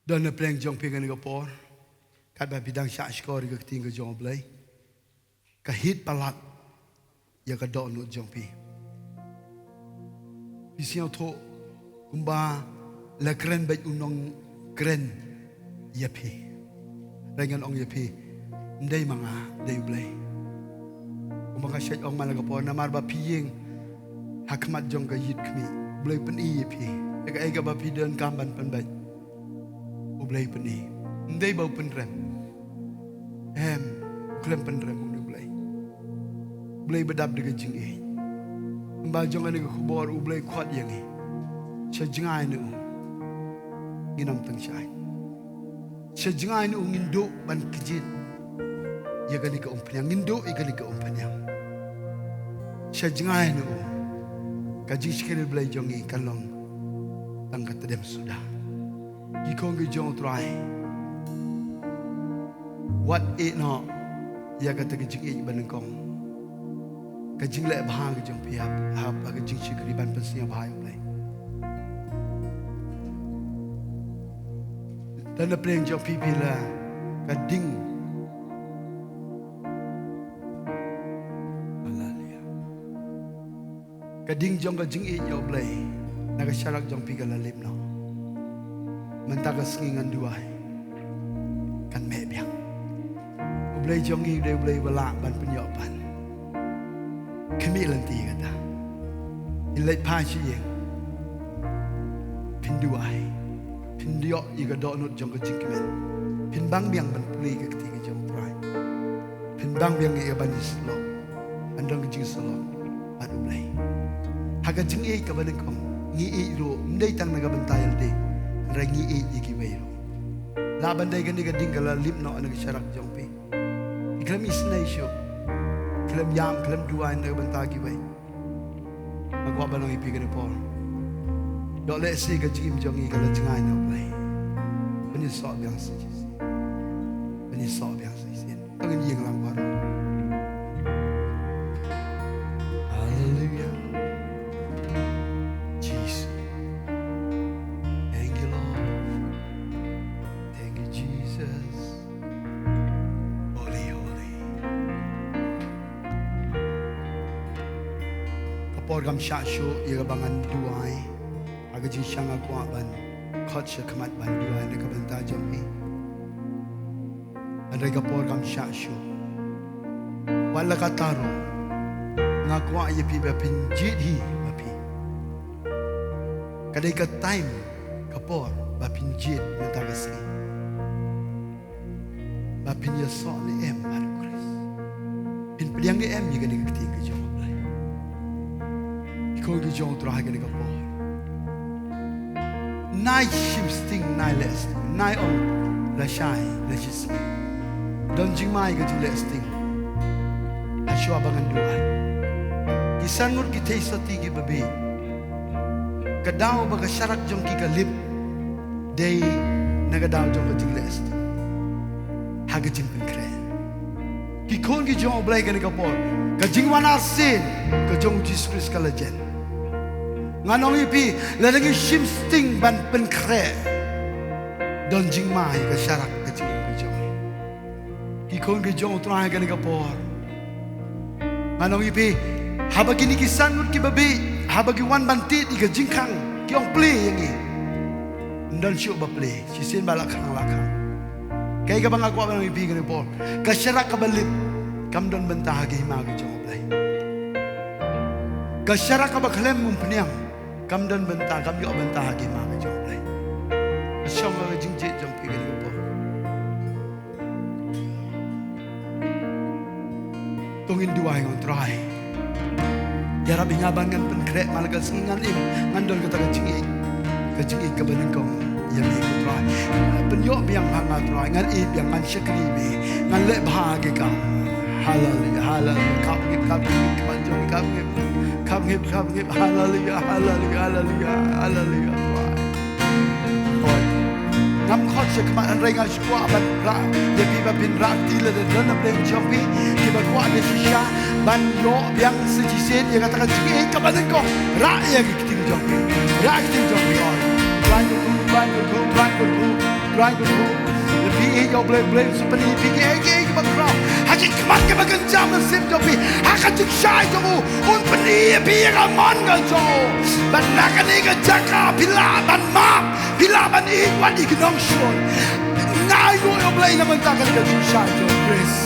Don na pdeng jong phi kane ka por, katba phi dang shah shkor ïa ka ktien ka jong U Blei, ka hit palat ïa ka dohnud jong phi. Phi sngewthuh kumba la kren bad u nongkren ïa phi. Hynrei ngan ong ïa phi, ym dei ma nga, dei U Blei. Kumba nga shait ong man la ka por, namar ba phi ïeng ha khmat jong ka ïit khmih, U Blei pyni ïa phi. Ïa kaei kaba phi donkam ban pynbeit, U Blei pyni. Ym dei ba u pynrem. Em, u khlem pynrem, U Blei. U Blei ba dap da ka jingïeit. Kumba jong kane ka khubor U Blei khot ïa ngi. Sha jngai na u ngin ym tyngshaiñ. Sha jngai na u ngin duh ban kjit ïa kane ka umphniang, ngin duh ïa kane ka umphniang. Sha jngai na u ka jingshakri Blei jong ngi kan long tang ka tdem suda. Ki khun ki jong U Trai, wat ïeh noh ïa kata ka jingïeit ba nyngkong. Ka jingleh bha ka jong phi hap, hap ka jingshakri ban pynsngewbha ïa U Blei. Don na pdeng jong phi phi la ka ding. Haleluya. Ka ding jong ka jingïeit ïa U Blei na ka sharak jong phi ka la lip noh. Mynta ka sngi ngan duwai, kan meh biang. U Blei jong ngi u dei U Blei ba lah ban pynïoh pat. Khmih lynti kata. Ïaleit phai sha ïing. Phin duwai. Phin ïoh ïa ka dohnud jong ka jingkmen. Phin bang biang ban pule ïa ka ktien ka jong U Trai. Phin bang biang ïa ka ban ïasyllok, ban don ka jingsyllok bad U Blei. Ha ka jingïeit kaba nyngkong, ngi ïeit ruh ym dei tang na ka bynta ïa lade, hynrei ngi ïeit ïa kiwei ruh. Lah ban dei kane ka ding ka la lip noh na ka sharak jong phi. Phi khlem isynei shuh, khlem ïam, khlem duwai na ka bynta kiwei. Nga kwah ban ong ïa phi kane por, doh lehse ka jingim jong ngi ka la jngai na U Blei. Pynïasoh biang sa shisien. Pynïasoh biang sa shisien. To ngin ïeng lang baroh. Haleluya. Jesus. Thank you, Lord. Thank you, Jesus. Holy, holy. Ka por kam shah shuh ïa kaba ngan duwai. Ha ka jingshisha nga kwah ban khot sha khmat ban duwai na ka bynta jong phi. Hynrei ka por kam shah shuh. Wat la katta ruh, nga kwah ïa phi ba phin jied hi ma phi. Ka dei ka time, ka por ba phin jied mynta ka sngi. Ba phin ïasoh ne em bad U Khrist? Phin pdiang ne em ïa kane ka ktien ka jong U Blei? Ki khun ki jong U Trai, ha kane ka por, nai shim sting, nai leh sting, nai ong lashai lashisngi. Don jingma ïa ka jingleh sting. Hashwa ba ngan duwai, ki san ngut ki thei sotti kiba bieit, ka daw ba ka sharak jong ki ka lip dei na ka daw jong ka jingleh sting. Ha ka jingpynkhreh, ki khun ki jong U Blei, kane ka por, ka jingwan arsien ka jong U Jisu Khrist ka la jan. Ngan ong ïa phi, lada ngi shim sting ban pynkhreh, don jingma ïa ka sharak ka jingim ka jong ngi. Ki khun ki jong U Trai, kane ka por, ngan ong ïa phi, haba kine ki san ngut kiba bieit, haba ki wan ban tied ïa ka jingkhang, ki ong plie ïa ngi. Ym don shuh ba plie, shisien ba la khang la khang. Kaei kaba nga kwah ban ong ïa phi kane ka por, ka sharak kaba lip, Kam don bynta ha ka hima ka jong U Blei. Ka sharak kaba khlem umphniang kam don bynta, kam ïoh bynta ha ka hima ka jong U Blei. Shong ha ka jingjied jong phi kane ka por. To ngin duwai, ong Trai. Ïarap ïa nga ban ngan pynkhreh man la ka sngi ngan im, ngan don kata ka jingïeit, ka jingïeit kaba nyngkong ïa me ko Trai. Pynïoh biang ha nga Trai, ngan ïeit biang, ngan shakri me, ngan leh bha ki kam. Haleluya, haleluya. Khap ngip, khap ngip, khmat jong, khap ngip, khap ngip, khap ngip. Haleluya, haleluya, haleluya, haleluya, Trai. Hoi. Ngam khot sha khmat hynrei nga kwah ban rah ïa phi ba phin rah kti lada don na pdeng jong phi kiba kwah da shisha ban ïoh biang sa shisien ïa kata ka jingïeit kaba nyngkong. Rah ïa ki kti jong phi. Rah ki kti jong phi, oi. Trai kyrkhu, Trai kyrkhu, Trai kyrkhu, Trai kyrkhu. Ïa phi ïeit ïa U Blei, U Blei un sa pyni ïa phi kiei kiei kiba khraw. Ha ki khmat kiba kynja mynsiem jong phi, ha ka jingshai jong u, un pyni ïa phi ïa ka mon ka jong u. Bad na kane ka jaka phi lah ban map. Phi lah ban ïeit wat ïa ki nongshun. Nga ïeit ïa U Blei na bynta kane ka jingshai jong u Khrist.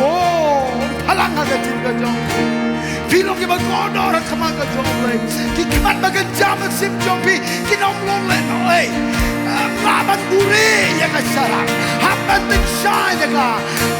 Oh, phalang ha ka jingim ka jong phi. Phi long kiba kordor ha khmat ka jong U Blei. Ki khmat ba kynja mynsiem jong phi kin ym long lehnohei. Lah ban buhrieh ïa ka sharak. Hap ban tyngshaiñ ïa ka.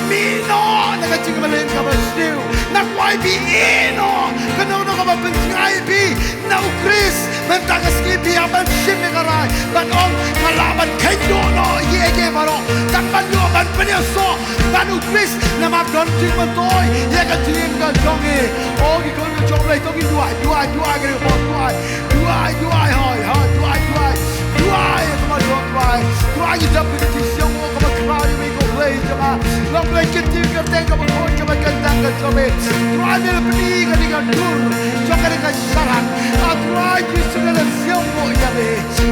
Mih noh na ka jingïalam kaba sniew. Nga kwah phi ïeh noh. Kano kano kaba pynjngai phi na u Khrist, mynta ka sngi phi hap ban shim ïa ka rai ban ong, nga lah ban kheiñ duh noh ïa kiei kiei baroh, tang ban ïoh ban pynïasoh bad u Khrist, namar don jingmyntoi ïa ka jingim ka jong ngi. O ki khun ka jong U Blei, to ngin duwai, duwai, duwai, duwai, duwai, duwai, hoi, hoi, duwai, duwai, duwai, ïa ka mon jong U Blei. Duwai, ngi dap ïa ka jingsngewnguh kaba khraw ïa me ko Blei jong nga. Long Blei, kynti kyrteng kaba khuid kaba kyntang ka jong me. Trai, me la pyni kane ka dur jong kane ka sharak. A Trai Jisu, nga la sngewnguh ïa me.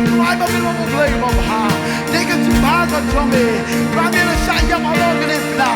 Trai, ba me long U Blei uba bha. Dei ka jingbha ka jong me. Trai, me la shah ïap halor kane ka pla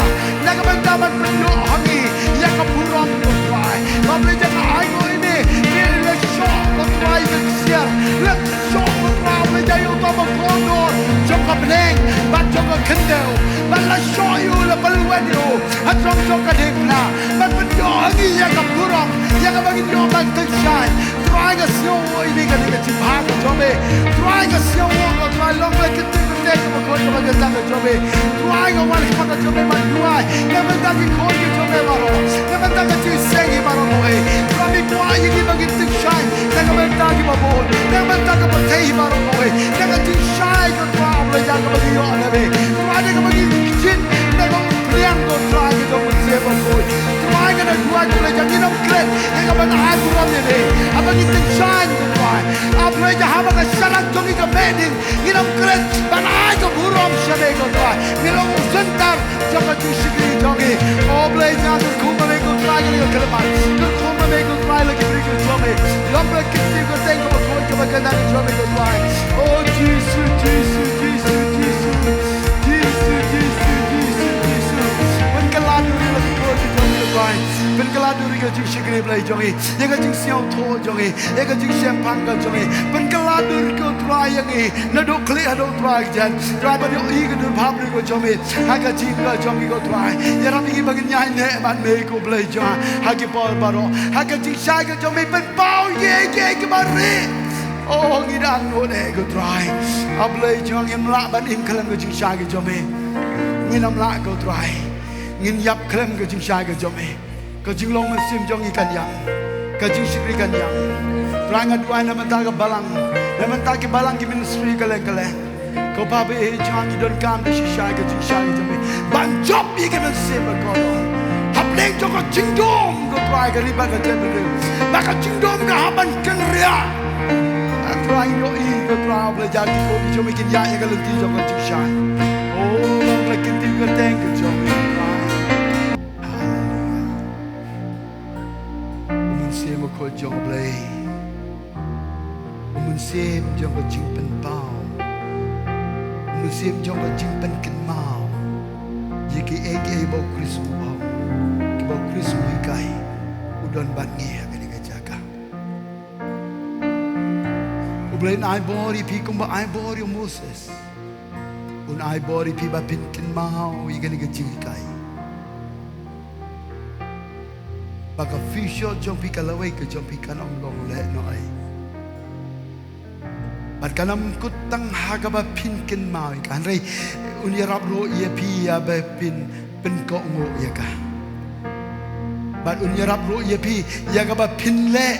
na ka bynta ban pynduh ha ngi ïa ka burom, ko Trai. Ba Blei, jong nga ai nguh ïa me. Me la shoh, ko Trai, ka ksiar. La shoh, ko Trai, la jia ïa uta uba kordor jong ka bneng bad jong ka khyndew, bad la shoh ïa u, la pynlwet ïa u ha jrong jong ka diengphna, bad pynïoh ha ngi ïa ka burom ïa kaba ngin ïoh ban tyngshaiñ. Trai, nga sngewnguh ïa kane ka jingbha ka jong me. Trai, nga sngewnguh, ko Trai, long Blei, kynti kyrteng kaba khuid kaba kyntang ka jong me. Trai, nga wan ha khmat ka jong me ban duwai na ka bynta ki khun ki jong me baroh, na ka bynta ka jingseng hi baroh, ko Trai. Trai, me kwah ïa ngi ba ngin tyngshaiñ na ka bynta kiba bun, na ka bynta ka pyrthei hi baroh, ko Trai. Na ka jingshai, ko Trai, Blei, ïa kaba ngi ïoh na me. Trai, na kaba ngi jin, na ka umphniang, ko Trai, ka jong U Mynsiem Bakhuid. Trai, nga da duwai, ko Blei, ïa ngin ym klet ïa ka ban ai burom ïa me haba ngi tyngshaiñ, ko Trai. A Blei, ïa haba ka sharak jong ngi ka meh ding, ngin ym klet ban ai ka burom sha me, ko Trai. Me long u center jong ka jingshakri jong ngi. O Blei, nga kyrkhu ma me, ko Trai, ïa ka kyrpad. Kyrkhu ma me, ko Trai, la ki briew ki jong me. Long Blei, kynti kyrteng kaba khuid kaba kyntang ka jong me, ko Trai. O Jisu, Jisu, Jisu, Jisu. Jisu, Jisu, Jisu, Jisu. Pynkylla duri la ki briew ki jong me, ko Trai. Pynkylla duri ka jingshakri, Blei jong ngi. Ïa ka jingsngewthuh jong ngi, ïa ka jingshemphang ka jong ngi. Pynkylla dur, ko Trai, ïa ngi naduh khlieh haduh, Trai, ka jan. Trai, ban ïohi ka dur bhabriew ka jong me ha ka jingim ka jong ngi, ko Trai. Ïarap ïa ngi ba ngin ïaineh bad me, ko Blei jong nga, ha ki por baroh. Ha ka jingshai ka jong me, pynpaw ïa kiei kiei kiba rieh. O, ngi dang nud eh, ko Trai. A Blei jong nga, ngim lah ban im khlem ka jingshai ka jong me. Ngin ym lah, ko Trai. Ngin ïap khlem ka jingshai ka jong me. Ka jinglong mynsiem jong ngi kan ïam. Ka jingshakri kan ïam. Trai, nga duwai na bynta ka balang, na bynta ki balang, ki ministry kylleng kylleng. Ko Baba eh, jong nga, ngi donkam da shisha ka jingshai ka jong me ban jop ïa ki mynsiem ba kordor. Hapdeng jong ka jingdum, ko Trai, ka ri bad ka jaitbynriew, ba ka jingdum ka hap ban kynriah. A Trai, ngi ïohi, ko Trai, ba la ïa ki khun ki jong me kin ïaid ïa ka lynti jong ka jingshai. O, long Blei, kynti kyrteng ka jong me, Trai. Haleluya. U Mynsiem Bakhuid jong U Blei, U Mynsiem jong ka jingpynpaw, U Mynsiem jong ka jingpynkynmaw ïa kiei kiei ba U Khrist u ong, kiba U Khrist u hikai, u don bad ngi ha kane ka jaka. U Blei un ai bor ïa phi kumba ai bor ïa u Moses. Un ai bor ïa phi ba phin kynmaw ïa kane ka jinghikai. ba ka future jong phi, ka lawei ka jong phi kan ym long lehnohei. Bad kan ym kut tang ha kaba phin kynmaw ïa ka, hynrei un ïarap ruh ïa phi ïa ba phin pynkohnguh ïa ka. Bad un ïarap ruh ïa phi ïa kaba phin leh,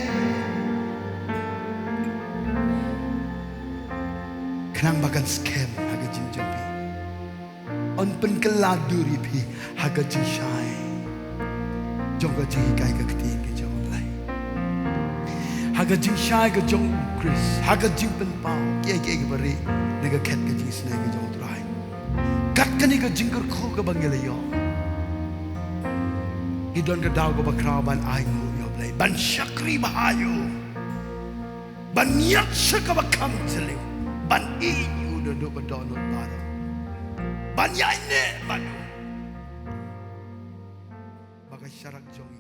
khnang ba kan skhem ha ka jingjop phi. Un pynkylla dur ïa phi ha ka jingshai jong ka jinghikai ka ktien ka jong U Blei, ha ka jingshai ka jong U Khrist, ha ka jingpynpaw kiei kiei kiba rieh na ka khet ka jingisynei ka jong U Trai. Kat kane ka jingkyrkhu kaba ngi la ïoh, ngi don ka daw kaba khraw ban ainguh ïa U Blei, ban shakri bha ïa u, ban ïaid sha kaba kham jylliew, ban ïeit ïa u naduh ba dohnud baroh, ban ïaineh bad u, ba ka sharak jong